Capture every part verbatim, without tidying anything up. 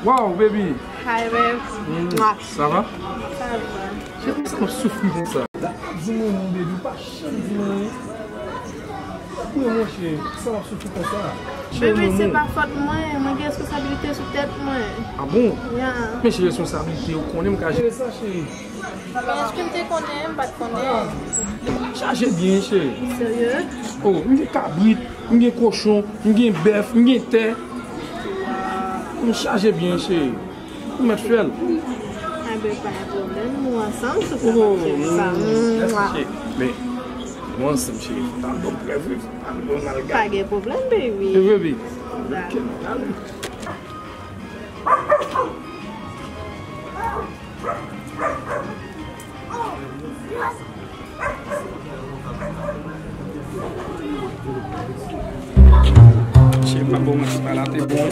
Wow, baby! Hi, babe. Mm, Mwah. Sa va? Sa va. Cheri, sa m ap soufri konsa? Di mwen non, baby, ou pa janm di mwen anyen. Ou monchè, sa m ap soufri konsa? Cheri, Bebe, mwen se moun. Pa fòt mwen, mwen gen responsablite sou tèt mwen. Ah bon? Ya. Men cheri, responsablite, ou konnen m ka jere sa, cheri. Men èske m te konnen? M pa t konnen. Chaje byen, cheri. Serye? Oh, m gen kabrit, m gen kochon, m gen bèf, m gen tè. M chaje byen, cheri. Ou mèt fè l. Anben, pa gen pwoblèm, nou ansanm, sou Oh, sa. mm, cheri. Men, nou ansanm, cheri. Fò n al ban m prèv, wi. Fò n al ban m al Pa gade. Gen pwoblèm, baby. Hey, baby. Dakò. Ok, ale. Cheri, m pa bon, mwen, se pa la te bon.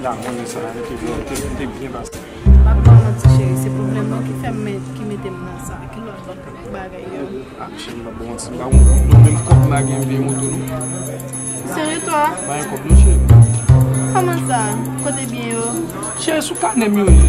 La, mwen, sa la te bon, te, te byen pase. M ap ba w manti, cheri, se pwoblèm mwen ki fè m met, ki mete m nan sa. Ki lòt bagay yo? Ah, cheri, m pa bon, mwen, se pa bon. Non, menm kòb m pa gen byen moto, non. Serye, twa? Pa gen kòb, non, cheri. Kòman sa? Kote byen yo? Cheri, sou kanè m yo ye.